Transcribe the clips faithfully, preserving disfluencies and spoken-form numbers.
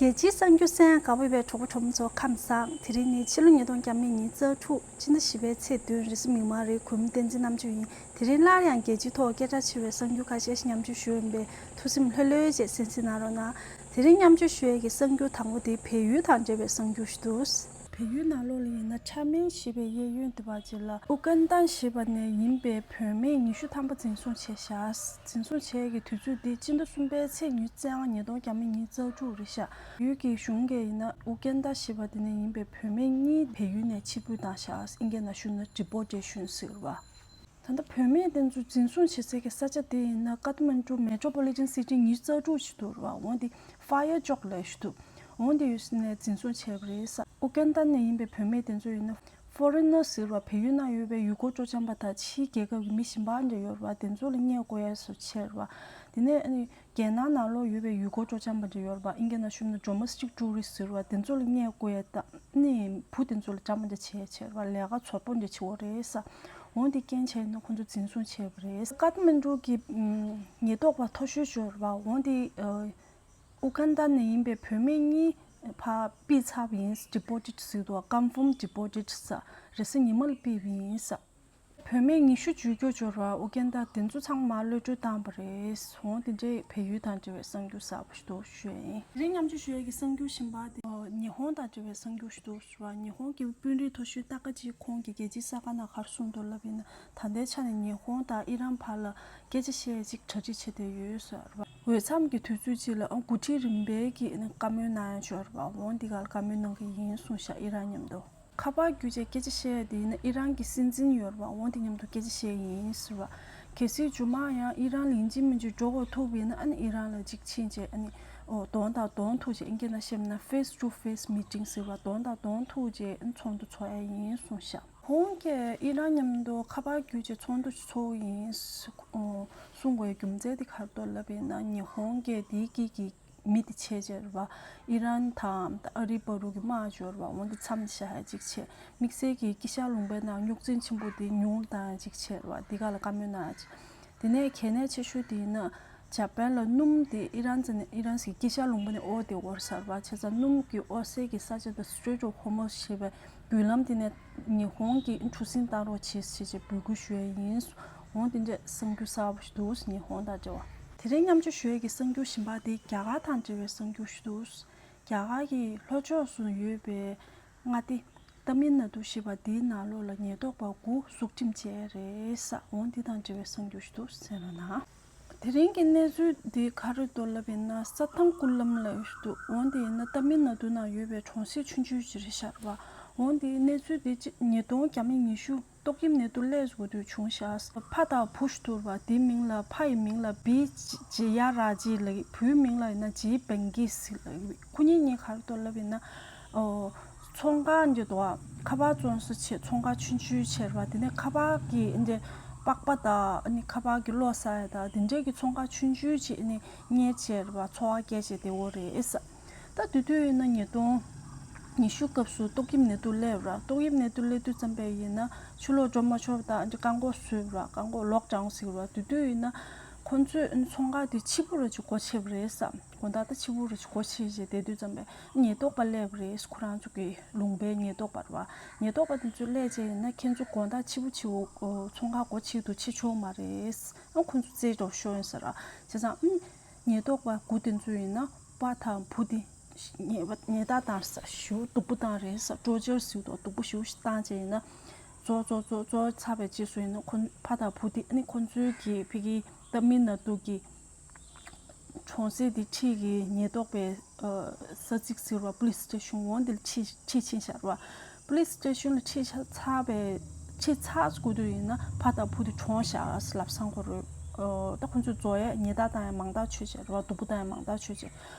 རྒྱལ་སྤྱིའི་གསར་འགྱུར་གསན་ཡག་དགའ་པོ་ཡོད་པའི་གྲོགས་པོ་གྲོགས་མོ་ཚོ་ཁམས་བཟང་། དེ་རིང་ནི་ཕྱི་ལོ་ཉིས་སྟོང་ཉི་ཤུ་རྩ་དྲུག་སྤྱི་ཟླ་བཞི་པའི་ཚེས་བདུན་རེས་གཟའ་མིག་དམར་རེད། གུས་མོ་བསྟན་འཛིན་རྣམ་དཔྱོད་ཡིན། དེ་རིང་སླར་ཡང་རྒྱལ་སྤྱིའི་ཐོག་སྐད་གྲགས་ཆེ་བའི་གསར་འགྱུར་ཁ་ཤས་ཤིག་མཉམ་སྤྱོད་ཞུ་ཡིན་པས་ཐུགས་སེམས་ལྷོད་ལྷོད་བྱས་གསན་གཟིགས་གནང་རོགས་གནང་། དེ་རིང་མཉམ་སྤྱོད་ཞུ་ཡས་ཀྱི་གསར་འགྱུར་དང་པོ་དེ་བལ་ཡུལ་དང་འབྲེལ་བའི་གསར་འགྱུར་ཞིག་འདུག་བལ་ཡུལ་ནང་ལོགས་ལ་ཡིན་ན་ཁྲ་མེན་ཞེས་པའི་གཡས་གཡོན་དེ་བར་ཅིག་ལ་ཨུ་ཀན་ཏཱ་ཞེས་པ་ནས་ཡིན་པའི་བུད་མེད་ཉི་ཤུ་ཐམ་པ་འཛིན་བཟུང་བྱས་བཞག་འཛིན་བཟུང་བྱས་ཀྱི་དུས་ཚོད་འདི་སྤྱི་ཟླ་གསུམ་པའི་ཚེས་ཉི་ཤུ་རྩ་ལྔ་ཉིས་སྟོང་ཉི་ཤུ་རྩ་དྲུག་རེད་ཤག་ཡུལ་གྱི་གཞུང་གིས་ཡིན་ན་ཨུ་ཀན་ཏཱ་ཞེས་པ་དེ་ནས་ཡིན་པའི་བུད་མེད་གཉིས་བལ་ཡུལ་ནས་ཕྱིར་འབུད་བཏང་བཞག་ཨིན་སྐད་ནང་ཞུས་ན་ཌི་པོ་ཊེ་ཤན་ཟེར་བ། ད་ལྟ་བུད་མེད་དེ་ཚོ་འཛིན་བཟུང་བྱེད་སའི་གི་ས་ཆ་དེ་ཡིན་ན་ཀ་ཐ་མན་གྲུ་མེ་ཊོ་པོ་ལི་ཊན་སི་ཊི་ཉི་ཤུ་རྩ་དྲུག་ཞིག་འདུག་ར། འོན་ཏེ་ཧྥ་ཡ་ཅོག་ལབ་ཞིག་འདུག་འོན་ཏེ་ཡུལ་ནས་འཛིན་བཟུང་བྱས་པ་རེད་ས། ཨུ་ཀན་ཏཱ་ནས་ཡིན་པའི་བུད་མེད་དེ་ཚོ་ཡིན་ན་ཕོ་རེན་ནར་ཟེར་བ་བལ་ཡུལ་ནང་ཡོད་པའི་ཡུལ་སྐོར་སྤྲོ་འཆམ་པ་དང་ཕྱིའི་རྒྱལ་ཁབ་ཀྱི་མི་གཞན་པ་འདྲ་ཡོད་ར་བ། དེ་ཚོ་ལ་བསྙད་བཀོལ་ཡ་བཟོ་བྱས་ར་བ། དེ་ནས་ཨ་ནི་རྒྱལ་ནང་ནང་ལོགས་ཡོད་པའི་ཡུལ་སྐོར་སྤྲོ་འཆམ་པ་འདྲ་ཡོད་ར་བ། ཨིན་སྐད་ནང་ཞུས་ན་ཌོ་མེ་སི་ཊིག་ཊུ་རི་སི་ཊི་ཟེར་བ་དེ་ཚོ་ལ་བསྙད་བཀོལ་ཡ་ད་ཨ་ནི་བུ་དེ་ཚོ་ལ་འདྲ་མ་འདྲ་བྱས་བྱས་ར་བ། ལས་ཀ་ཚོགས་པོ་འདྲ་བྱེད་འོ་རེད་ས། འོན་ཏེ་རྐྱེན་བྱས་ན་ཁོང་ཚོ་འཛིན་བཟུང་བྱས་པ་རེད། ཀ་ཐ་མན་གྲུ་གི་ཉེན་རྟོག་པ་མཐོ་ཤོས་ཤོར་བ། འོན་ཏེ་ཨུ་ཀན་ཏཱ་ནས་ཡིན་པའི་བུད་མེད་གཉིས་ཕར་ཕུད་ཚར་བ་ཡིན། ཌི་པོ་ཊེཌ་ཟེར་འདུག་ཀོན་ཕོམ་ཌི་པོ་ཊེཌ་ས་རེས་གཟའ་ཉི་མ་ལ་ཕུད་པ་ཡིན་ས། བུད་མེད་ཉི་ཤུ་འཇུ་སྐྱོར་ཤོར་བ་ཨུ་ཀན་ཏཱ་དེ་ཚོ་ཚང་མ་གློད་གྲོལ་བཏང་པ་རེད། འོན་ཏེ་འདྲའི་བལ་ཡུལ་དང་འབྲེལ་བའི་གསར་འགྱུར་གསར་པ་ཞིག་འདུག་ཞུ་ཡ་ཡིན། དེ་རིང་མཉམ་སྤྱོད་ཞུ་ཡ་གི་གསར་འགྱུར་གཞན་པ་དེ་ཉི་ཧོང་དང་འབྲེལ་བའི་གསར་འགྱུར་ཞིག་འདུག་ཞུ་བ། ཉི་ཧོང་གི་དཔོན་རིགས་མཐོ་ཤོས་ཏཱ་ཀ་ཅི་ཁོང་གིས་རྒྱལ་སྤྱིའི་གསར་ཁང་ནང་ག་རེ་གསུངས་འདུག་ལབ་ཡིན་ན། ད་ལྟའི་ཆ་ནས་ཉི་ཧོང་དང་ཨི་རན་བར་ལ་སྐད་ཆ་བཤད་ཡ་ཅིག་གྲ་སྒྲིག་བྱེད་བསྡད་ཡོད་ཟེར་བ། འོས་འཚམ་གྱི་དུས་ཚོད་ཅིག་ལ་ཨང་འགོ་ཁྲིད་རིམ་པས་ཀྱིས་བཀའ་མོལ་གནང་ཡ་ཅིག་ཡོད་རེད་བ། འོན་ཏེ་ག་ལ་བཀའ་མོལ་གནང་གི་ཡིན་གསུངས་ཤག་ཨི་རན་མཉམ་དུ། ཁ་པར་བརྒྱུད་བྱས་སྐད་ཆ་བཤད་ཡ་དེ་ཡིན་ན་ཨི་རན་གྱི་སྲིད་འཛིན་ཡོད་རེད་བ། འོན་ཏེ་མཉམ་དུ་སྐད་ཆ་བཤད་ཡིན་ཟེར་བ། གལ་སྲིད་མཇུག་མ་ཡང་ཨི་རན་ལ་ཡིན་གཅིག་མིན་གཅིག་འགྲོ་དགོས་ཐུག་པ་ཡིན་ན་ཨ་ནི་ཨི་རན་ལ་གཅིག་ཕྱིན་བྱས་ཨ་ནི་ཨོ་གདོང་དང་གདོང་ཐུག་བྱས་ཨིན་སྐད་ནང་བཤད་ན་face to face meeting ཟེར་བ། གདོང་དང་གདོང་ཐུག་བྱས་ཨ་ནི་ཚོགས་འདུ་ཚོགས་ཡ་ཡིན་གསུངས་ཤག་ཧོང་གིས་ཨི་རན་མཉམ་དུ་ཁ་པར་བརྒྱུད་བྱས་ཚོགས་འདུ་ཚོགས་ཡིན་གསུང་དགོས་རྒྱུ་མཚན་དེ་ག་རེ་འདུག་ལབ་ཡིན་ན་ཉི་ཧོང་གིས་དེའི་དཀྱིལ་གྱི་མི་དེ་བྱས་བྱས་རེད་བ། ཨི་རན་དང་ཨ་རིའི་བར་དུ་གི་དམག་ཅིག་ཡོད་རེད་བ། འོན་ཏེ་མཚམས་བཞག་ཡ་ཅིག་བྱས། དམིགས་བསལ་གྱི་དཀྱིལ་ཤར་ལུང་པའི་ནང་རྙོག་འཛིང་ཆེན་པོ་དེ་ཉུང་བཏང་ཡ་ཅིག་བྱས་རེད་བ། འདི་ག་ལ་བཀའ་མོལ་གནང་ཡ་ཅིག་དེ་ནས་གལ་གནད་ཆེ་ཤོས་དེ་ཡིན་ན་ཇ་པན་ལ་སྣུམ་དེ་ཨི་རན་ཙམ་ནས་ཨི་རན་གྱི་དཀྱིལ་ཤར་ལུང་པ་ནས་དབོར་ཏེ་དབོར་ས་རེད་བ། བྱས་ཙང་སྣུམ་གྱི་དབོར་སའི་གི་ས་ཆ་དང་Strait of Hormuz ཞེས་པའི་འབུད་ལམ་དེ་ནས་ཉི་ཧོང་གིས་འཁྲུག་ཟིང་བཏང་རོགས་བྱེད་ཅེས་འབོད་སྐུལ་ཞུ་ཡ་ཡིན། འོན་ཏེ་འདྲ་གསར་འགྱུར་གསར་པ་ཞིག་འདུག་ཉི་ཧོང་དང་འབྲེལ་བ། དེ་རིང་མཉམ་སྤྱོད་ཞུ་ཡས་ཀྱི་གསར་འགྱུར་གཞན་པ་དེ་རྒྱ་གར་དང་འབྲེལ་བའི་གསར་འགྱུར་ཞིག་འདུག་རྒྱ་གར་གྱི་ལྷོ་ཕྱོགས་སུ་ཡོད་པའི་མངའ་སྡེ་ཏཱ་མིལ་ནཱ་ཏུ་ཞེས་པ་དེའི་ནང་ལོགས་ལ་ཉེན་རྟོག་པ་དགུ་གཟུགས་ཁྲིམས་བཅད་རེད་ས། འོན་ཏེ་དང་འབྲེལ་བའི་གསར་འགྱུར་ཞིག་འདུག་གསན་རོགས་གནང་། དེ་རིང་གི་གནས་ཚུལ་འདི་ག་རེ་འདུག་ལབ་ཡིན་ན་ས་ཐང་ཀུ་ལམ་ལ་ཡོད་ཞིག་འདུག་འོན་ཏེ་ཡིན་ན་ཏཱ་མིལ་ནཱ་ཏུ་ནང་ཡོད་པའི་གྲོང་གསེབ་ཆུང་ཆུང་ཅིག་རེད་ཤག་རེད་བ། འོན་ཏེ་གནས་ཚུལ་འདི་ཉིས་སྟོང་ཉི་ཤུ་ཏོག་དབྱིབས་ནད་དུག་སླེབས་དགོས་དུས་བྱུང་ཤག་ཕ་དང་བུ་ཞིག་འདུག་རེད་བ། དེའི་མིང་ལ་ཕ་ཡི་མིང་ལ་བི་ཇི་ཡ་ར་ཇི་ལབ་ཀྱི། བུའི་མིང་ལ་ཡིན་ན་ཇི་བེང་གི་སི་ལབ་ཀྱི། ཁོ་གཉིས་གཉིས་ག་རེ་འདུག་ལབ་ཡིན་ན་ཨོ་ཚོང་ཁང་འདི་འདུག་བ། ཁ་པར་བཙོང་ས་ཆེད་ཚོང་ཁང་ཆུང་ཆུང་བྱས་རེད་བ། དེ་ནས་ཁ་པར་གྱི་འདི་པགས་པ་དང་ཨ་ནི་ཁ་པར་གྱི་གློག་ཟ་ཡ་དང་དེ་འདྲས་ཀྱི་ཚོང་ཁང་ཆུང་ཆུང་ཅིག་ཨ་ནི་གཉེར་བྱས་རེད་བ། འཚོ་བ་སྐྱེལ་བྱས་བསྡད་ཡོད་རེད་ས། ད་དེ་དུས་ཡིན་ན་ཉིས་སྟོང་ཉི་ཤུ་སྐབས་སུ་ཏོག་དབྱིབས་ནད་དུག་སླེབས་ར། ཏོག་དབྱིབས་ནད་དུག་སླེབས་དུས་ཙམ་པས་ཡིན་ན་ཕྱི་ལོགས་འགྲོ་མ་ཆོག་པ་དང་ཨ་ནི་བཀག་འགོག་བཟོས་ར། བཀག་འགོག་ལོག་ཌའུན་ཟེར་ར། དེ་དུས་ཡིན་ན་ཁོང་ཚོས་ཨ་ནི་ཚོང་ཁང་དེ་ཕྱི་པོ་ར་ཅིག་སྒོ་ཕྱེ་བ་རེད་ས། དགོང་དག་ད་ཕྱི་པོ་ར་ཅིག་སྒོ་ཕྱེ་བྱས་བསྡད་དུས་ཙམ་པས་ཉེན་རྟོག་པ་སླེབས་པ་རེད། ཁོ་རང་ཚོ་གི་ལུང་པའི་ཉེན་རྟོག་པ་རེད་བ། ཉེན་རྟོག་པ་དེ་ཚོ་སླེབས་བྱས་ཡིན་ན་ཁྱེད་ཚོ་དགོང་དག་ཕྱི་པོ་ཕྱི་པོ་ཚོང་ཁང་སྒོ་ཕྱེ་འདུག་ཕྱེ་ཆོག་མ་རེད། ཨ་ཁོང་ཚོ་རྩད་འགྲོ་ཤོར་ཡིན་ས་ར། བྱས་ཙང་ཨ་ནི་ཉེན་རྟོག་པ་དགུ་དེ་ཚོ་ཡིན་ན་ཕ་དང་བུ་དེ་ཉེས་པ་ཉེས་རྡུང་བཏང་ས་ཞེ་པོ་སྡུག་པོ་བཏང་རེད་ས། ཊོར་ཅར་ཟེར་འདུག་སྡུག་པོ་ཞེ་པོ་ཞིག་བཏང་བྱས་ཡིན་ན་རྫོགས་རྫོགས་རྫོགས་རྫོགས་ཚར་བའི་རྗེས་སུ་ཡིན་ན་ཁོ་ཕ་དང་བུ་དེ་ཨ་ནི་ཁོང་ཚོའི་གི་ཕ་གི་ཏཱ་མིལ་ནཱ་ཏུ་གི་གྲོང་གསེབ་དེ་འཁྲིས་ཀྱི་ཉེན་རྟོག་པའི་ས་ཚིགས་ཟེར་བ་པུ་ལིས་སི་ཊེ་ཤན་འོ་དེ་ལ་ཁྲིད་ཁྲིད་ཕྱིན་བཞག་རེད་བ། པུ་ལིས་སི་ཊེ་ཤན་ལ་ཁྲིད་ཚར་བའི་ཁྲིད་ཚར་དགོས་དུས་ཡིན་ན་ཕ་དང་བུ་དེ་གྲོངས་བཞག་ལབ་སང་ཁོ་རེད། ད་ཁོ་ཚོས་རྫོགས་ཡས་ཉེས་རྡུང་བཏང་ཡས་མང་ཐག་ཆོད་བྱས་རེད་བ། སྡུག་པོ་བཏང་ཡས་མང་ཐག་ཆོད་བྱས།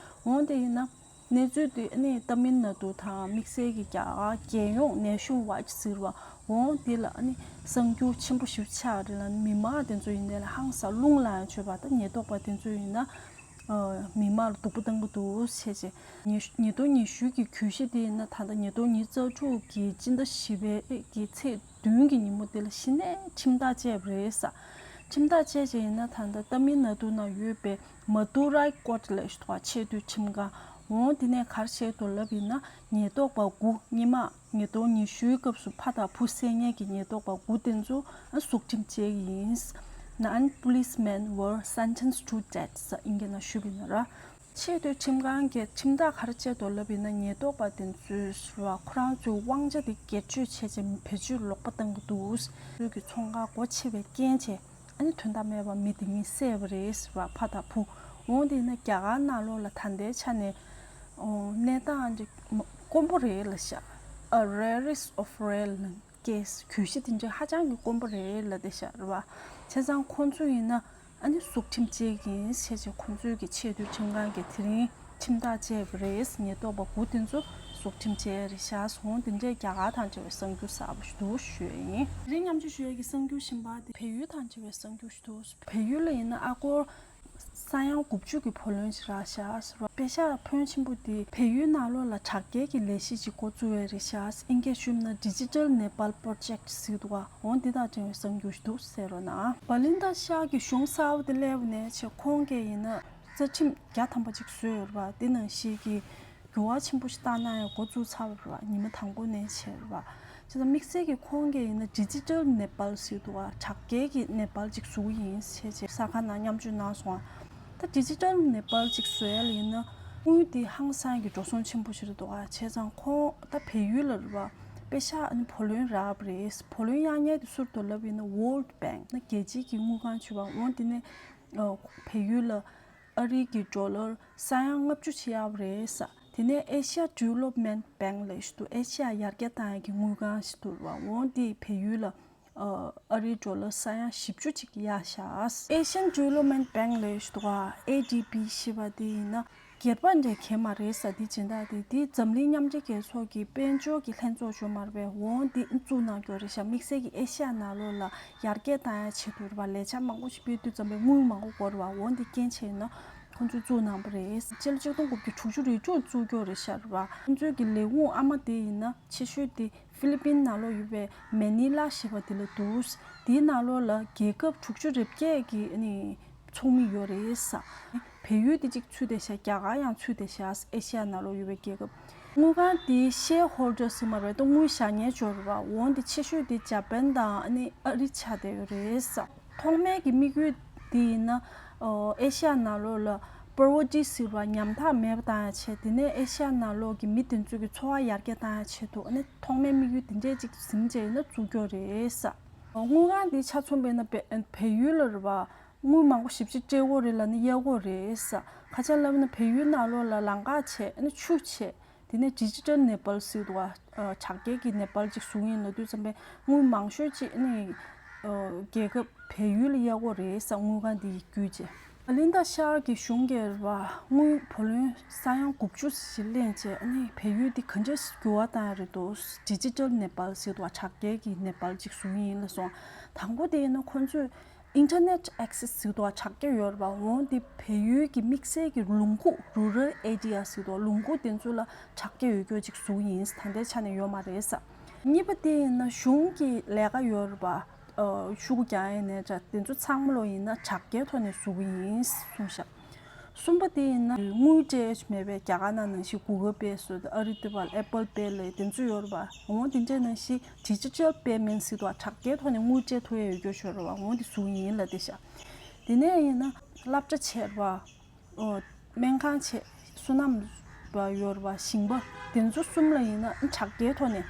འོ་དེ་ཡིན་ན་གནས་ཚུལ་དེ་ཨ་ནི་ཏཱ་མིལ་ནཱ་ཏུ་དང་དམིགས་བསལ་གྱི་རྒྱ་གར་རྒྱལ་ཡོངས་ནེ་ཤན་ཝའིཌ་ཟེར་བ་འོ་དེ་ལ་ཨ་ནི་གསར་འགྱུར་ཆེན་པོ་ཞིག་ཆགས་རེད་ལ། མི་མང་དེ་ཚོ་ཡིན་ནའི་ལ་ཧང་སང་རླུང་ལངས་ཡ་ཆོད་པ། ད་ཉེན་རྟོག་པ་དེ་ཚོ་ཡིན་ན་མི་མང་ལ་སྡུག་པོ་བཏང་གི་འདུག་བྱས་བྱས། ཉིས་ཉིས་སྟོང་ཉི་ཤུ་གི་གྱོད་གཞི་དེ་ཡིན་ན་ད་ལྟ་ཉིས་སྟོང་ཉི་ཤུ་རྩ་དྲུག་གི་སྤྱི་ཟླ་བཞི་པའི་གི་ཚེས་བདུན་གྱི་ཉིན་མོ་དེ་ལ་གཞི་ནས་ཁྲིམས་ཐག་བཅད་པ་རེད་ས། ཁྲིམས་ཐག་བཅད་བྱས་ཡིན་ན་ད་ལྟ་ཏཱ་མིལ་ནཱ་ཏུ་ནང་ཡོད་པའི་མ་དུ་རའི་ཀོར་ཊི་ལབ་ཞིག་འདུག་བ། ཆེས་མཐོའི་ཁྲིམས་ཁང་ འོང་དེ་ནས་ག་རེ་བྱས་འདུག་ལབ་ཡིན་ན། ཉེན་རྟོག་པ་དགུ། སྔོན་མ་ཉིས་སྟོང་ཉི་ཤུའི་སྐབས་སུ་ཕ་དང་བུ་བསད་མཁན་གྱི་ཉེན་རྟོག་པ་དགུ་དེ་ཚོ་ཨ་ནི་སྲོག་ཁྲིམས་བཅད་ཀྱི་ཡིན། Nine policemen were sentenced to death ཟེར་ཨིན་སྐད་ནང་ཞུས་པ་ཡིན་ན་ར། ཆེས་མཐོའི་ཁྲིམས་ཁང་གིས་ཁྲིམས་ཐག་ག་རེ་བཅད་འདུག་ལབ་ཡིན་ན། ཉེན་རྟོག་པ་དེ་ཚོས་ར་ཁོ་རང་ཚོའི་དབང་ཆ་དེ་སྒེར་གཅོད་བྱས་བྱས་བེད་སྤྱོད་ལོག་པ་བཏང་གི་འདུག་ཚོས་ཀྱི་ཚོང་ཁང་སྒོ་ཕྱེ་བའི་རྐྱེན་བྱས། ཨ་ནི་དོན་དག་མེད་པར་མི་དེ་གཉིས་བསད་པ་རེད་ཟེར་བ་ཕ་དང་བུ། འོང་དེ་ཡིན་ན་རྒྱ་གར་ནང་ལོགས་ལ་ད་ལྟའི་ཆ་ནས་ཨོ་གནས་སྟངས་ཅིག་དཀོན་པོ་རེད་ལབ་ཤག་ཨ་rarest of rare case། གྱོད་གཞི་དེ་འདྲ་ཧ་ཅང་གི་དཀོན་པོ་རེད་ལབ་བསྡད་ཤག་རེད་བ། བྱས་ཙང་ཁོང་ཚོ་ཡིན་ན་ཨ་ནི་སྲོག་ཁྲིམས་བཅད་ཀྱི་ཡིན་ཟེར་བྱས་ཁོང་ཚོའི་གི་ཆེས་མཐོའི་ཁྲིམས་ཁང་གིས་དེ་རིང་ཁྲིམས་ཐག་བཅད་པ་རེད། ཉེན་རྟོག་པ་དགུ་དེ་ཚོ་སྲོག་ཁྲིམས་བཅད་རེད་ཤག་འོང་དེ་འདྲའི་རྒྱ་གར་དང་འབྲེལ་བའི་གསར་འགྱུར་གསར་པ་ཞིག་འདུག་ཞུ་ཡ་ཡིན། དེ་རིང་མཉམ་སྤྱོད་ཞུ་ཡ་གི་གསར་འགྱུར་གཞན་པ་དེ་བལ་ཡུལ་དང་འབྲེལ་བའི་གསར་འགྱུར་ཞིག་འདུག་བལ་ཡུལ་ལ་ཡིན་ན་ཨ་སྒོར་ས་ཡ་དགུ་བཅུ་གི་བུ་ལོན་ཞིག་རག་ཤག་ཟེར་བ། པེ་ཤག་ཕོན་ཆེན་པོ་དེ་བལ་ཡུལ་ནང་ལོགས་ལ་དྲག་སྐྱེད་ཀྱི་ལས་གཞི་ཅིག་འགོ་བཙུགས་ཡས་རེད་ཤག་ཨིན་སྐད་ཞུས་ན་Digital Nepal Project ཟེར་འདུག་ག་འོང་འདི་དང་འབྲེལ་བའི་གསར་འགྱུར་ཞིག་འདུག་ཟེར་རོགས་གནང་། བ་ལིན་ད་ཤར་གྱི་གཞུང་གསར་པ་དེ་སླེབས་ནས་བྱས་ཁོང་གིས་ཡིན་ན་རྩ་ཁྲིམས་བརྒྱ་ཐམ་པ་ཅིག་བཟོས་ཡོད་རེད་བ། དེ་ནང་བཞིན་གྱི་འགྱུར་བ་ཆེན་པོ་ཞིག་བཏང་གནང་ཡ་འགོ་བཙུགས་ཚར་བ་རེད་བ། ཉི་མ་དང་པོ་ནས་བྱས་རེད་བ། བྱས་ཙང་དམིགས་བསལ་གྱི་ཁོང་གིས་ཡིན་ན་Digital Nepal ཟེར་འདུག་བ། དྲག་སྐྱེད་ཀྱི་ནེ་པཱལ་ཅིག་བཟོ་གི་ཡིན་ཟེར་བྱས་གསར་ཁང་ནང་མཉམ་སྤྱོད་གནང་སོང་བ། ད་Digital Nepal ཅིག་བཟོ་ཡ་ལ་ཡིན་ན་དངུལ་དེ་ཧང་སང་གི་འགྲོ་སོང་ཆེན་པོ་ཞིག་རེད་འདུག་བ། བྱས་ཙང་ཁོང་ད་བལ་ཡུལ་ལ་རེད་བ། པེ་ཤག་ཨ་ནི་བུ་ལོན་རག་པ་རེད། བུ་ལོན་གཡར་མཁན་དེ་སུ་རེད་འདུག་ལབ་ཡིན་ན་World Bank ན་རྒྱལ་སྤྱིའི་གི་དངུལ་ཁང་ཅིག་བ། འོང་དེ་ནས་ཨ་བལ་ཡུལ་ལ་ཨ་རིའི་གི་ཌོ་ལར་ས་ཡ་ལྔ་བཅུ་ཅིག་གཡར་བ་རེད་ས། དེ་ནས་Asia Development Bank ལབ་ཞིག་འདུག་ཨེ་ཤ་ཡ་ཡར་རྒྱས་བཏང་ཡ་གི་དངུལ་ཁང་ཞིག་འདུག་བ། འོང་དེ་བལ་ཡུལ་ལ་ཨ་རིའི་ཌོ་ལར་ས་ཡ་བཞི་བཅུ་ཅིག་གཡར་ཤག Asian Development Bank ལབ་ཞིག་འདུག་ག་ཨེ་ཌི་བི་ཞེས་པ་དེ་ཡིན་ན་སྒེར་པ་འདྲ་གས་མ་རེད་ས། དེ་སྦྱིན་བདག་དེ་དེ་འཛམ་གླིང་མཉམ་འབྲེལ་རྒྱལ་ཚོགས་ཀྱི་དཔལ་འབྱོར་གྱི་ལྷན་ཚོགས་ཅིག་ཡོད་མ་རེད་པས། འོང་དེ་བཙུགས་གནང་རྒྱུ་རེད་ཤག་དམིགས་བསལ་གྱི་ཨེ་ཤ་ཡ་ནང་ལོགས་ལ་ཡར་རྒྱས་བཏང་ཡ་ཆེད་དུ་རེད་པ། ལས་འཆར་མང་པོ་ཞིག་སྤེལ་དུས་ཙམ་པའི་དངུལ་མང་པོ་དགོས་རེད་པ། འོང་དེ་རྐྱེན་བྱས་ན་ཁོང་ཚོས་བཙུགས་གནང་པ་རེད། སྤྱི་ལོ་ཆིག་སྟོང་དགུ་བརྒྱ་དྲུག་ཅུ་རེ་དྲུག་བཙུགས་རྒྱུ་རེད་ཤག་རེད་པ། ཁོང་ཚོའི་གི་ལས་ཁུངས་ཨ་མ་དེ་ཡིན་ན་ཆེ་ཤོས་དེ་ཧྥི་ལི་པིན་ནང་ལོགས་ཡོད་པའི་མེ་ནི་ལ་ཞེས་པ་དེ་ལ་འདུག་དེའི་ནང་ལོགས་ལ་རྒྱལ་ཁབ་དྲུག་ཅུ་རེ་བརྒྱད་ཀྱི་ཨ་ནི་ཚོགས་མི་ཡོད་རེད་ས། བལ་ཡུལ་དེ་གཅིག་ཚུད་བསྡད་ཤག་རྒྱ་གར་ཡང་ཚུད་བསྡད་ཤག་ཨེ་ཤ་ཡ་ནང་ལོགས་ཡོད་པའི་རྒྱལ་ཁབ། དངུལ་ཁང་དེའི་ཤེར་ཧོལ་ཌར་ཟེར་མ་རེད་ད། དངུལ་བཞག་མཁན་ཅིག་ཡོད་རེད་པ། འོང་དེ་ཆེ་ཤོས་དེ་ཇ་པན་དང་ཨ་ནི་ཨ་རི་ཆགས་བསྡད་ཡོད་རེད་ས། ཐོག་མའི་གི་དམིགས་ཡུལ་དེ་ཡིན་ན་ཨོ་ཨེ་ཤ་ཡ་ནང་ལོགས་ལ་པོ་ཝར་ཊི་ཟེར་བ་ཉམ་ཐག་མེད་པ་བཏང་ཡ་ཆེད། དེ་ནས་ཨེ་ཤ་ཡ་ནང་ལོགས་ཀྱི་མི་དེ་ཚོ་གི་འཚོ་བ་ཡར་རྒྱས་བཏང་ཡ་ཆེད་དུ་ཨ་ནི་ཐོག་མའི་དམིགས་ཡུལ་དེ་འདྲས་ཅིག་ཟིན་བྱས་ཡིན་ན་བཙུགས་རྒྱུ་རེད་ས། དངུལ་ཁང་འདི་ཆ་མཚོན་པ་ཡིན་ན་བལ་བལ་ཡུལ་ལ་རེད་པ། དངུལ་མང་པོ་ཞེ་པོ་ཅིག་སྤྲད་དགོས་རེད་ལབ་ན་གཡར་དགོས་རེད་ས། ག་ཅི་ལབ་ན་བལ་ཡུལ་ནང་ལོགས་ལ་ལམ་ཁ་བྱས་ཨ་ནི་ཆུ་བྱས། དེ་ནས་ཌི་ཇི་ཊལ་ནེ་པཱལ་ཟེར་འདུག་ག་ཨ་དྲག་སྐྱེད་ཀྱི་ནེ་པཱལ་ཅིག་བཟོ་གི་ཡིན་ལབ་དུས་ཙམ་པས་དངུལ་མང་ཤོས་ཅིག་ཨ་ནི་ཨ་རྒྱལ་ཁབ་བལ་ཡུལ་ལ་གཡར་དགོས་རེད་ས། དངུལ་ཁང་འདི་བརྒྱུད་བྱས། ཨ་ལིན་ད་ཤར་གྱི་གཞུང་གིས་རེད་པ། དངུལ་བུ་ལོན་ས་ཡ་དགུ་བཅུ་ཞིག་ལེན་བྱས་ཨ་ནི་བལ་ཡུལ་འདི་ག་འདྲ་འགྱུར་བ་བཏང་ཡ་རེད་འདུག་ཌི་ཇི་ཊལ་ནེ་པཱལ་ཟེར་འདུག་ག་དྲག་སྐྱེད་ཀྱི་ནེ་པཱལ་ཅིག་བཟོ་གི་ཡིན་ལབ་སོང་། དང་པོ་དེ་ཡིན་ན་ཁོང་ཚོས་ཨིན་ཊར་ནེཊ་ཨེག་སེ་སི་ཟེར་འདུག་ག་དྲག་སྐྱེད་ཡོད་རེད་པ། འོང་དེ་བལ་ཡུལ་གྱི་དམིགས་བསལ་གྱི་ལུང་ཁུག་རུ་རལ་ཨེ་རི་ཡ་ཟེར་འདུག་ག་ལུང་ཁུག་དེ་ཚོ་ལ་དྲག་སྐྱེད་ཡོད་རྒྱུ་ཅིག་བཟོ་གི་ཡིན། ད་ལྟའི་ཆ་ནས་ཡོད་མ་རེད་ས། གཉིས་པ་དེ་ཡིན་ན་གཞུང་གི་ལས་ཀ་ཡོད་རེད་པ། ཨ་ཤོག་གུ་རྒྱག་ཡ་ནས་འདྲ་དེ་ཚོ་ཚང་མ་ལོ་ཡིན་ན་དྲག་སྐྱེད་ཐོག་ནས་བཟོ་གི་ཡིན་གསུངས་ཤག་གསུམ་པ་དེ་ཡིན་ན་དངུལ་སྤྲད་མེད་པའི་རྒྱ་གར་ནང་ནང་བཞིན་གུ་གལ་པེ་ཟེར་ཨ་རི་དེ་བ་ཨེ་པལ་པེ་ལབ་དེ་ཚོ་ཡོད་རེད་པ། འོང་དེ་འདྲའི་ནང་བཞིན་ཌི་ཇི་ཊལ་པེ་མེན་ཊི་ཟེར་དུས་དྲག་སྐྱེད་ཐོག་ནས་དངུལ་སྤྲད་ཐུབ་ཡ་ཡོད་རྒྱུ་ཡོད་རེད་པ། འོང་དེ་བཟོ་གི་ཡིན་ལབ་དེ་ཤག་དེ་ནས་ཡིན་ན་སློབ་གྲྭ་བྱས་རེད་པ། ཨོ། སྨན་ཁང་བྱས། སོ་ནམ་པ་ཡོད་རེད་པ། ཞིང་པ་དེ་ཚོ་གསུམ་ལ་ཡིན་ན་དྲག་སྐྱེད་ཐོག་ནས་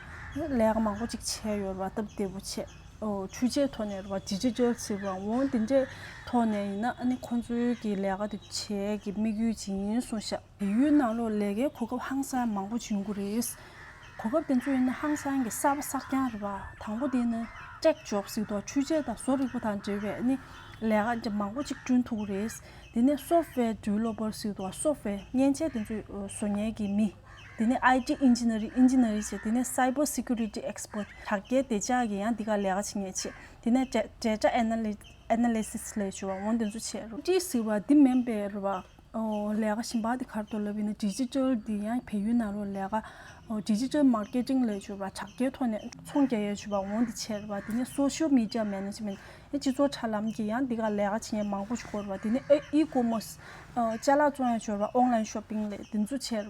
ལས་ཀ་མང་པོ་ཅིག་བྱས་ཡོད་རེད་པ། སྟབས་བདེ་པོ་བྱས། ཨོ། ཆུ་བྱའི་ཐོག་ནས་རེད་པ། ཌི་ཇི་ཊལ་ཟེར་བ་འོང་དེ་འདྲའི་ཐོག་ནས་ཡིན་ན་ཨ་ནི་ཁོང་ཚོའི་གི་ལས་ཀ་དེ་བྱེད་ཀྱི་དམིགས་ཡུལ་ཅིག་ཡིན་གསུངས་ཤག་བལ་ཡུལ་ནང་ལོགས་ལས་ཀའི་གོ་སྐབས་ཧང་སང་མང་པོ་ཅིག་ཡོང་གི་རེད། གོ་སྐབས་དེ་ཚོ་ཡིན་ན་ཧང་སང་གི་གསར་པ་གསར་རྐྱང་རེད་པ། དང་པོ་དེ་ནི་ཊེག་ཇོབ་ཟེར་དུས་ཆུ་བྱ་དང་བཟོ་རིག་པ་དང་འབྲེལ་བའི་ནི་ལས་ཀ་མང་པོ་ཅིག་བསྐྲུན་ཐུབ་ཀྱི་རེད། དེ་ནས་སོབ་ཝེར་ཌི་ཝེ་ལོབ་པར་ཟེར་དུས་སོབ་ཝེར་མཉེན་ཆས་དེ་ཚོ་བཟོ་མཁན་གྱི་མི། དེ་ནས་ཨའི་ཊི་ཨིན་ཇི་ནི་རིང་ཨིན་ཇི་ནི་རིང་བྱས། དེ་ནས་སའི་བར་སི་ཀུ་རི་ཊི་ཨེག་སི་པར་ཊི་དྲག་སྐྱེད་བདེ་འཇགས་ཀྱི་ཡང་འདི་ག་ལས་ཀ་བྱེད་མཁན་བྱས། དེ་ནས་ཌེ་ཊ་ཨེ་ན་ལི་ཨེ་ན་ལི་སིས་ལབ་ཞུ་བ་འོང་དེ་ཚོ་བྱས་རེད། ཊི་ཟེར་བ་འདི་མིན་པའི་རེད་པ། ཨོ། ལས་ཀ་གཞན་པ་དེ་ག་རེ་འདུག་ལབ་ཡིན་ན་ཌི་ཇི་ཊལ་འདི་ཡང་བལ་ཡུལ་ནང་ལོགས་ལས་ཀ་ ཨོ། digital marketing ལབ་ཡས་ཅིག་ཡོད་རེད་པ། དྲ་རྒྱའི་ཐོག་ནས་ཚོང་རྒྱག་ཡས་ཅིག་ཡོད་རེད་པ། འོ་འདི་བྱས་རེད་པ། དེ་ནས་social media management ཨེ་སྤྱི་ཚོགས་དྲ་ལམ་གྱི་ཡང་འདི་ག་ལས་ཀ་བྱེད་མཁན་མང་པོ་ཅིག་ཡོད་རེད་པ། དེ་ནས་ཨེ་e-commerce ཨ་ཅ་ལག་བཙོང་ཡས་ཅིག་ཡོད་རེད་པ། online shopping ལབ་དེ་ཚོ་བྱས་རེད་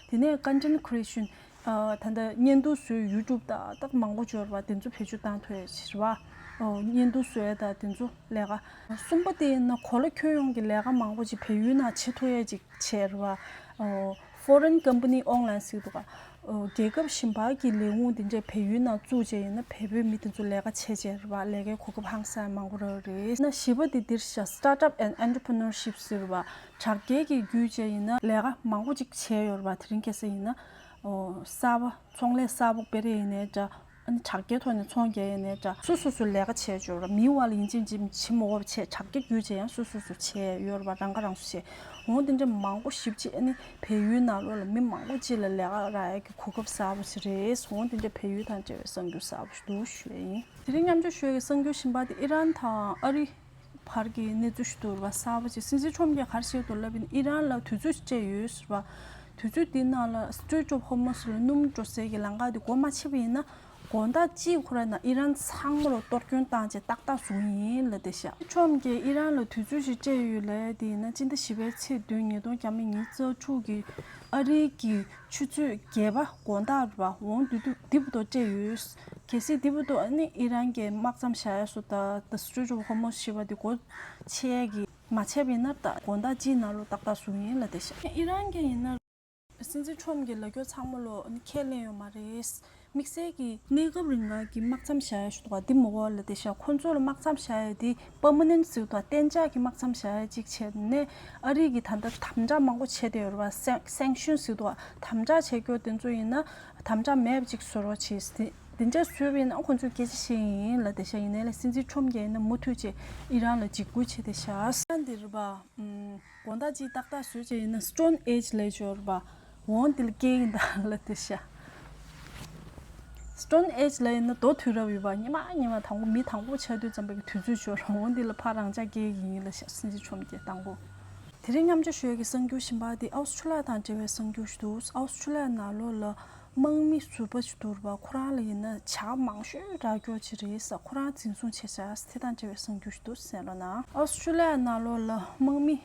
པ། དེ་ནས་content creation ཨ་ད་ལྟ་བརྙན་ཐུང་བཟོས་YouTube དང་དག་མང་པོ་ཅིག་ཡོད་རེད་པ། དེ་ཚོ་བེད་སྤྱོད་བཏང་ཐུབ་ཡས་ཅིག་རེད་པ། ཨོ། བརྙན་ཐུང་བཟོ་ཡས་དང་དེ་ཚོ་ལས་ཀ། གསུམ་པ་དེ་ཡིན་ན་གོ་ལ་ཁྱོན་ཡོངས་ཀྱི་ལས་ཀ་མང་པོ་ཅིག་བལ་ཡུལ་ནང་བྱེད་ཐུབ་ཡས་ཅིག་བྱས་རེད་པ། ཨོ། foreign company online ཟེར་གྱི་འདུག་ག། ཨོ། རྒྱལ་ཁབ་གཞན་པ་གི་ལས་ཁུངས་དེ་འདྲས་བལ་ཡུལ་ནང་བཙུགས་བྱས་ཡིན་ན་བལ་པོའི་མི་དེ་ཚོ་ལས་ཀ་བྱས་བྱས་རེད་པ། ལས་ཀའི་གོ་སྐབས་ཧང་སང་མང་པོ་རག་རེད། ན་བཞི་པ་དེ་འདིར་བཞག start up and entrepreneurship ཟེར་བ། དྲ་རྒྱའི་གི་བརྒྱུད་བྱས་ཡིན་ན་ལས་ཀ་མང་པོ་ཅིག་བྱས་ཡོད་རེད་པ། དེ་རིང་ཁ་སང་ཡིན་ན། ཨོ། གསར་པ་ཚོང་ལས་གསར་པ་སྤེལ་ཡས་ཡིན་ནའི་འདྲ། ཨ་ནི་དྲ་རྒྱའི་ཐོག་ནས་ཚོང་རྒྱག་ཡས་ཡིན་ནའི་འདྲ། སོ་སོ་སོ་ལས་ཀ་བྱས་ཡོད་རེད་པ། མིའི་དབར་ལ་ཡིན་གཅིག་མིན་གཅིག་བྱེད་མ་དགོས་པ་བྱས། དྲ་རྒྱ་བརྒྱུད་བྱས་ཡང་སོ་སོ་སོ་བྱས་ཡོད་རེད་པ། རང་ཁ་རང་གསོ་བྱས། འོ་དེ་འདྲ་མང་པོ་ཞེ་པོ་ཅིག་ཨ་ནི་བལ་ཡུལ་ནང་ལོགས་ལ་མི་མང་པོ་ཅིག་ལ་ལས་ཀ་རག་ཡས་ཀྱི་གོ་སྐབས་གསར་པ་ཞིག་རེད། འོ་དེ་འདྲ་བལ་ཡུལ་དང་འབྲེལ་བའི་གསར་འགྱུར་གསར་པ་ཞིག་འདུག་ཞུ་ཡས་ཡིན། དེ་རིང་མཉམ་སྤྱོད་ཞུ་ཡས་ཀྱི་གསར་འགྱུར་གཞན་པ་དེ་ཨི་རན་དང་ཨ་རི་བར་གྱི་གནས་ཚུལ་ཞིག་འདུག་རེད་པ། གསར་པ་ཅིག། སྲིད་འཛིན་ཁྲོམ་གྱིས་ག་རེ་བཤད་འདུག་ལབ་ཡིན་ན་ཨི་རན་ལ་དུས་ཚོད་ཅིག་སྤྲད་ཡོད་ཟེར་བ། དུས་ཚོད་འདི་ནང་ལ་Strait of Hormuz ལ་སྣུམ་འགྲོ་སའི་གི་ལམ་ཁ་དེ་སྒོ་མ་ཕྱེ་བ་ཡིན་ན། དགོང་དག་གཅིག་ཁོ་རང་ནང་ཨི་རན་ཚང་མ་ལ་གཏོར་སྐྱོན་བཏང་བྱས་ཏག་ཏག་བཟོ་གི་ཡིན་ལབ་བསྡད་ཤག། ཁྲོམ་གྱིས་ཨི་རན་ལ་དུས་ཚོད་ཞིག་སྤྲད་ཡོད་ལབ་ཡས་དེ་ཡིན་ན་སྤྱི་ཟླ་བཞི་པའི་ཚེས་བདུན་ཉིས་སྟོང་ཉི་ཤུ་རྩ་དྲུག་གི་ཨ་རིའི་གི་ཆུ་ཚོད་བརྒྱད་པ་དགོང་དག་རེད་པ། འོ་དེ་དུས་འདི་བར་དུ་སྤྲད་ཡོད། གལ་སྲིད་འདི་བར་དུ་ཨ་ནི་ཨི་རན་གྱིས་དམག་མཚམས་བཞག་ཡས་སུ་ད་The Strait of Hormuz ཞེས་པ་དེ་སྒོ་ཕྱེ་ཡས་ཀྱི་མ་བྱས་པ་ཡིན་ན། ད་དགོང་དག་གཅིག་ནང་ལོགས་ཏག་ཏག་བཟོ་གི་ཡིན་ལབ་བསྡད་ཤག། ཨི་རན་གྱིས་ཡིན་ན། སྲིད་འཛིན་ཁྲོམ་གྱི་ལབ་རྒྱུ་ཚང་མ་ལོ་ཨ་ནི་ཁས་ལེན་ཡོད་མ་རེད། དམིགས་བསལ་གྱི་གནས་སྐབས་རིང་ག་གི་དམག་མཚམས་བཞག་ཡས་ཞུ་འདུག་ག། འདི་མ་གོ་བ་ལབ་བསྡད་ཤག། ཁོང་ཚོ་ལ་དམག་མཚམས་བཞག་ཡས་དེ་permanent ཟེར་འདུག་ག། གཏན་འཇགས་ཀྱི་དམག་མཚམས་བཞག་ཡས་ཅིག་བྱས་ནས་ཨ་རི་གིས་ད་ལྟ་དམ་དྲག་མང་པོ་བྱས་བསྡད་ཡོད་རེད་པ། སེང་སེང་ཤོན་ཟེར་འདུག་ག། དམ་དྲག་བྱས་རྒྱུ་དེ་ཚོ་ཡིན་ན་དམ་དྲག་མེད་པ་ཅིག་བཟོ་རོགས་བྱེད། དེ་དེ་འདྲ་བཟོས་པ་ཡིན་ན་ཁོང་ཚོས་སྐད་ཆ་བཤད་ཀྱི་ཡིན་ལབ་བསྡད་ཤག། ཡིན་ནའི་ལས་སྲིད་འཛིན་ཁྲོམ་གྱིས་ཡིན་ན་མུ་མཐུད་བྱས་ཨི་རན་ལ་འཇིགས་སྐུལ་བྱས་བསྡད་ཤག། ཨ་འདི་རེད་པ། ཨུམ། དགོང་དག་ཅིག་ཏག་ཏག་བཟོས་བྱས་ཡིན་ན་Stone Age ལབ་ཡས་ཅིག་ཡོད་རེད་པ། འོ་འདི་ལ་སྐྱེལ་གྱི་ཡིན་ད་ལབ་བསྡད་ཤག། Stone Age ལབ་ཡིན་ན་རྡོ་དུས་རབས་ཡོད་པ། སྔོན་མ་སྔོན་མ་དང་པོ་མི་དང་པོ་ཆགས་དུས་ཙམ་པའི་གི་དུས་ཚོད་ཅིག་ཡོད་རེད། འོ་འདི་ལ་ཕར་རང་འཇགས་སྐྱེལ་གྱི་ཡིན་ལབ་ཤག། སྲིད་འཛིན་ཁྲོམ་གྱིས་དང་པོ། དེ་རིང་མཉམ་སྤྱོད་ཞུ་ཡས་ཀྱི་གསར་འགྱུར་གཞན་པ་དེ་ཨོ་སི་ཁྲུ་ལི་ཡ་དང་འབྲེལ་བའི་གསར་འགྱུར་ཞིག་འདུག། ཨོ་སི་ཁྲུ་ལི་ཡ་ནང་ལོགས་ལ་དམག་མི་ཟུར་པ་ཞིག་འདུག་རེད་པ། ཁོ་རང་ལ་ཡིན་ན་ཇག་མང་ཤོས་རག་རྒྱུ་ཅིག་རེད་ཟེར། ཁོ་རང་འཛིན་བཟུང་བྱས་ཤག། དེ་དང་འབྲེལ་བའི་གསར་འགྱུར་ཞིག་འདུག། གསན་རོགས་གནང་། ཨོ་སི་ཁྲུ་ལི་ཡ་ནང་ལོགས་ལ་དམག་མི།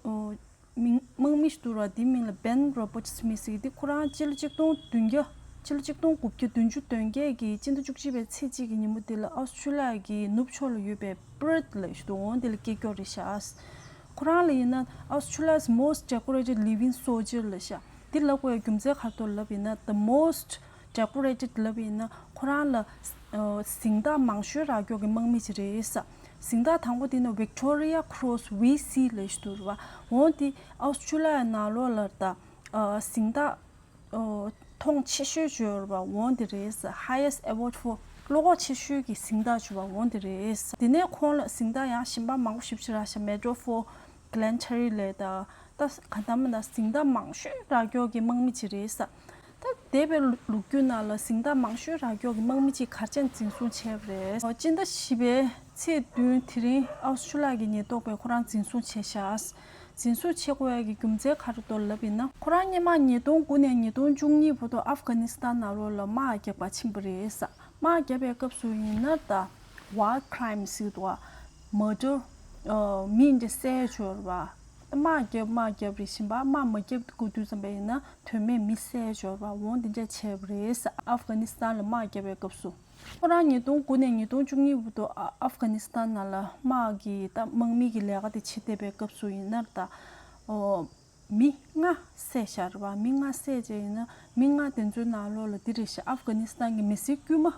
ཨོ། མིང་། དམག་མི་ཞིག་འདུག་ར། དེའི་མིང་ལ་Ben Robert Smith ཟེར་གྱི། དེ་ཁོ་རང་སྤྱི་ལོ་ཆིག་སྟོང་བདུན་བརྒྱ། སྤྱི་ལོ་ཆིག་སྟོང་དགུ་བརྒྱ་བདུན་ཅུ་དོན་བརྒྱད་ཀྱི་སྤྱི་ཟླ་བཅུ་གཅིག་པའི་ཚེས་གཅིག་གི་ཉིན་མོ་དེ་ལ་ཨོ་སི་ཁྲུ་ལི་ཡ་གི་ནུབ་ཕྱོགས་ལ་ཡོད་པའི་Perth ལབ་ཞིག་འདུག། འོ་དེ་ལ་སྐྱེས་རྒྱུ་རེད་ཤག། ཁོ་རང་ལ་ཡིན་ན་Australia's most decorated living soldier ལབ་ཤག། དེ་ལབ་དགོས་ཡ་རྒྱུ་མཚན་ག་རེ་འདུག་ལབ་ཡིན་ན། The most decorated ལབ་ཡིན་ན་ཁོ་རང་ལ་ཨ་གཟེངས་རྟགས་མང་ཤོས་རག་རྒྱུ་གི་དམག་མི་ཅིག་རེད་ཟེར། གཟེངས་རྟགས་དང་པོ་དེ་ནི་Victoria Cross V C ལབ་ཞིག་འདུག་རེད་པ། འོ་དེ་ཨོ་སི་ཁྲུ་ལི་ཡ་ནང་ལོགས་ལ་ད་ཨ་གཟེངས་རྟགས་ཨ་མཐོང་ཆེ་ཤོས་ཅིག་ཡོད་རེད་པ། འོ་དེ་རེད་ཟེར། Highest award for བློ་ཁོག་ཆེ་ཤོས་ཀྱི་གཟེངས་རྟགས་ཅིག་ཡོད་པ། འོ་དེ་རེད་ཟེར། དེ་ནས་ཁོང་ལ་གཟེངས་རྟགས་ཡང་གཞན་པ་མང་པོ་ཞེ་པོ་ཅིག་རག་ཤག། Medal for Gallantry ལབ་ད། ད་ག་ད་མ་ད་གཟེངས་རྟགས་མང་ཤོས་རག་རྒྱུ་གི་དམག་མི་ཅིག་རེད་ཟེར། ད་འདས་པའི་ལོ་རྒྱུས་ནང་ལ་གཟེངས་རྟགས་མང་ཤོས་རག་རྒྱུ་གི་དམག་མི་ཅིག་ག་རེ་བྱས་ནས་འཛིན་བཟུང་བྱས་པ་རེད། སྤྱི་ཟླ་བཞི་པའི་ཚེས་བདུན་དེ་རིང་ཨོ་སི་ཁྲུ་ལི་ཡ་གི་ཉེན་རྟོག་པས་ཁོ་རང་འཛིན་བཟུང་བྱས་ཤག། འཛིན་བཟུང་བྱེད་དགོས་ཡ་གི་རྒྱུ་མཚན་ག་རེ་འདུག་ལབ་ཡིན་ན། ཁོ་རང་སྔོན་མ་ཉིས་སྟོང་དགུ་ནས་ཉིས་སྟོང་བཅུ་གཉིས་བར་དུ་ཨབ་གྷ་ནི་སི་ཐན་ནང་ལོགས་ལ་དམག་རྒྱག་པར་ཕྱིན་པ་རེད་ཟེར། དམག་རྒྱབ་པའི་སྐབས་སུ་ཡིན་ན་ད་war crime ཟེར་གྱི་འདུག་ག། མར་ཌར། ཨ་མི་འདི་བསད་ཡོད་རེད་པ། དམག་རྒྱབ་དམག་རྒྱབ་རེད། གཞན་པ་དམག་མ་རྒྱབ་དགོས་དུས་ཙམ་པ་ཡིན་ན་དོན་མེད་མི་བསད་ཡོད་རེད་པ། འོ་འདི་འདྲ་བྱས་པ་རེད། ཨབ་གྷ་ནི་སི་ཐན་ལ་དམག་རྒྱབ་པའི་སྐབས་སུ། ཁོ་རང་ཉིས་སྟོང་དགུ་ནས་ཉིས་སྟོང་བཅུ་གཉིས་བར་དུ་ཨ་ཨབ་གྷ་ནི་སི་ཐན་ནང་ལ་དམག་གི་ད་དམག་མི་གི་ལས་ཀ་དེ་བྱེད་བསྡད་པའི་སྐབས་སུ་ཡིན་ན་ད། ཨོ། མི་ལྔ་བསད་བཞག་རེད་པ། མི་ལྔ་བསད་བྱས་ཡིན་ན་མི་ལྔ་དེ་ཚོའི་ནང་ལོགས་ལ་འདི་རེད་ཤག། ཨབ་གྷ་ནི་སི་ཐན་གྱི་མི་སེར་དཀྱུས་མ།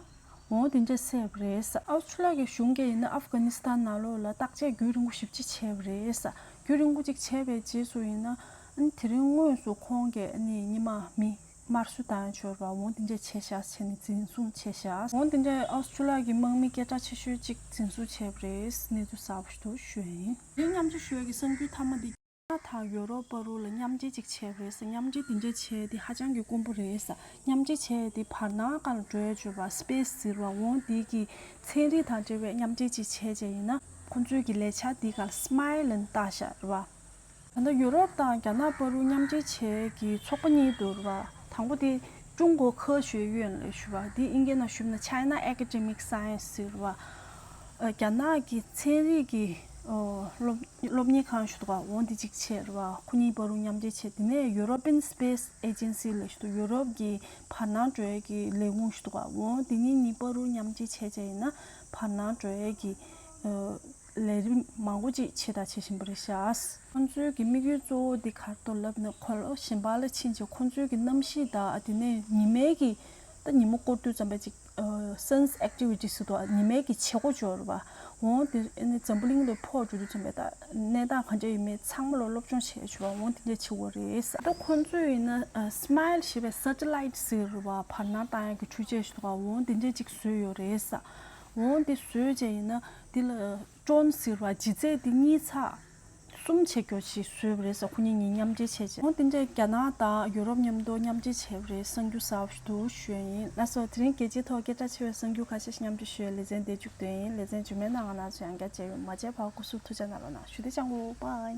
འོ་དེ་འདྲ་བསད་པ་རེད་ཟེར། ཨོ་སི་ཁྲུ་ལི་ཡ་གི་གཞུང་གིས་ཡིན་ན་ཨབ་གྷ་ནི་སི་ཐན་ནང་ལོགས་ལ་བརྟག་དཔྱད་རྒྱུན་རིང་པོ་ཞེ་པོ་ཅིག་བྱས་པ་རེད་ཟེར། རྒྱུན་རིང་པོ་ཅིག་བྱས་པའི་རྗེས་སུ་ཡིན་ན་ཨ་ནི་དེ་རིང་དངོས་སུ་ཁོང་གིས་ཨ་ནི་སྔོན་མ་མི་དམར་གསོད་བཏང་ཡོད་པ། འོ་དེ་འདྲ་བྱས་ཤག་བྱས་ནས་འཛིན་བཟུང་བྱས་ཤག། འོ་དེ་འདྲ་ཨོ་སི་ཁྲུ་ལི་ཡ་གི་དམག་མི་སྐད་གྲགས་ཆེ་ཤོས་ཅིག་འཛིན་བཟུང་བྱས་པ་རེད། གནས་ཚུལ་གསར་པ་ཞིག་འདུག་ཞུ་ཡ་ཡིན། དེ་མཉམ་སྤྱོད་ཞུ་ཡ་གི་གསར་འགྱུར་མཐའ་མ་འདི། ད་ཡོ་རོབ་པ་རུ་ལ་མཉམ་འབྲེལ་ཅིག་བྱས་པ་རེད་ཟེར། མཉམ་འབྲེལ་འདི་འདྲ་བྱས་ཏེ་ཧ་ཅང་གི་དཀོན་པོ་རེད་ཟེར། མཉམ་འབྲེལ་བྱས་ཏེ་བར་སྣང་སྒང་ལ་འགྲོ་ཡ་བྱོས་པ། སི་པེ་སི་ཟེར་བ་འོང་འདི་གི་ཚན་རིག་དང་འབྲེལ་བའི་མཉམ་འབྲེལ་ཅིག་བྱས་བྱས་ཡིན་ན་ཁོང་ཚོའི་གི་ལས་འཆར་འདི་ག་ལ་སི་མའེ་ལན་བཏགས་བཞག་རེད་བ། ད་ལྟ་ཡོ་རོབ་དང་རྒྱ་ནག་བར་དུ་མཉམ་འབྲེལ་བྱེད་ཀྱི་ཚོགས་པ་གཉིས་འདུག་ར། དང་པོ་དེ་ 中国科学院 ལབ་ཞུ་བ་འདི་ཨིན་སྐད་ནང་ཞུས་ན་China Academic Science ཟེར་བ། ཨ་རྒྱ་ནག་གི་ཚན་རིག་གི་ཨོ་སློབ་སློབ་གཉེར་ཁང་ཞུ་དོ་ག་འོ་འདི་གཅིག་བྱས་རེད་བ། ཁོ་གཉིས་བར་དུ་མཉམ་འབྲེལ་བྱས། དེ་ནས་European Space Agency ལབ་ཞུ་དོ་ཡུ་རོབ་ཀྱི་བར་སྣང་འགྲོ་ཡས་ཀྱི་ལས་ཁུངས་ཞུ་དོ་ག་འོ་འདི་གཉིས་གཉིས་བར་དུ་མཉམ་འབྲེལ་བྱས་བྱས་ཡིན་ན་བར་སྣང་འགྲོ་ཡས་ཀྱི་ཨོ་ལས་རིམ་མང་པོ་ཅིག་བྱེད་དང་བྱེད་བཞིན་པ་རེད་ཤག་ཁོང་ཚོའི་གི་དམིགས་ཡུལ་གཙོ་བོ་འདི་ག་རེ་འདུག་ལབ་ན་ཁོ་ལོ་གཞན་པ་ལ་ཕྱིན་རྗེས་ཁོང་ཚོའི་གི་གནམ་གཤིས་དང་དེ་ནས་ཉི་མའི་གི་ད་ཉི་མ་བསྐོར་དུས་ཙམ་པ་ཅིག་ཨ་Sun's Activity ཟེར་དུས་ཉི་མའི་གི་བྱེད་སྒོ་འབྱོར་བ་འོང་དེ་ཨ་ནི་འཛམ་བུ་གླིང་ལ་ཕོག་འགྲོ་དུས་ཙམ་པ་ད་གནས་སྟངས་ག་འདྲ་ཡིན་མིན་ཚང་མ་ལ་སློབ་སྦྱོང་བྱས་བྱུང་བ་འོང་དེ་འདྲ་བྱེད་དགོས་རེད་ས། ད་ཁོང་ཚོས་ཡིན་ན་ཨ་Smile ཞེས་པའི་Satellite ཟེར་བ་བར་སྣང་བཏང་ཡག་གི་འཕྲུལ་ཆས་ཞིག་འདུག་ག་འོང་དེ་འདྲ་ཅིག་བཟོས་ཡོད་རེད་ས། འོང་དེ་བཟོས་བྱས་ཡིན་ན་དེ་ལ། ཌོན་ཟེར་བ་ལྗིད་ཚད་དེ་གཉིས་ཚག་གསུམ་བྱེད་རྒྱུ་ཞིག་བཟོས་པ་རེད་ཟེར། ཁོ་གཉིས་གཉིས་མཉམ་འབྲེལ་བྱས་རྗེས་འོ་དེ་འདྲའི་རྒྱ་ནག་དང་ཡུ་རོབ་མཉམ་དུ་མཉམ་འབྲེལ་བྱས་པ་རེད། གསར་འགྱུར་གསར་པ་ཞིག་འདུག་ཞུ་ཡ་ཡིན། ལགས་སོ། དེ་རིང་རྒྱལ་སྤྱིའི་ཐོག་སྐད་གྲགས་ཆེ་བའི་གསར་འགྱུར་ཁ་ཤས་ཤིག་མཉམ་སྤྱོད་ཞུ་ཡ་ལེ་ཚན་འདི་མཇུག་བསྡུས་ཡིན། ལེ་ཚན་རྗེས་མའི་ནང་ང་རང་ཚོ་ཡང་བསྐྱར་མཇལ་ཡོང་། མ་མཇལ་བར་སྐུ་གཟུགས་ཐུགས་ཅག་གནང་རོགས་གནང་ཞུ། དེ་ཅང་གོ་པའི།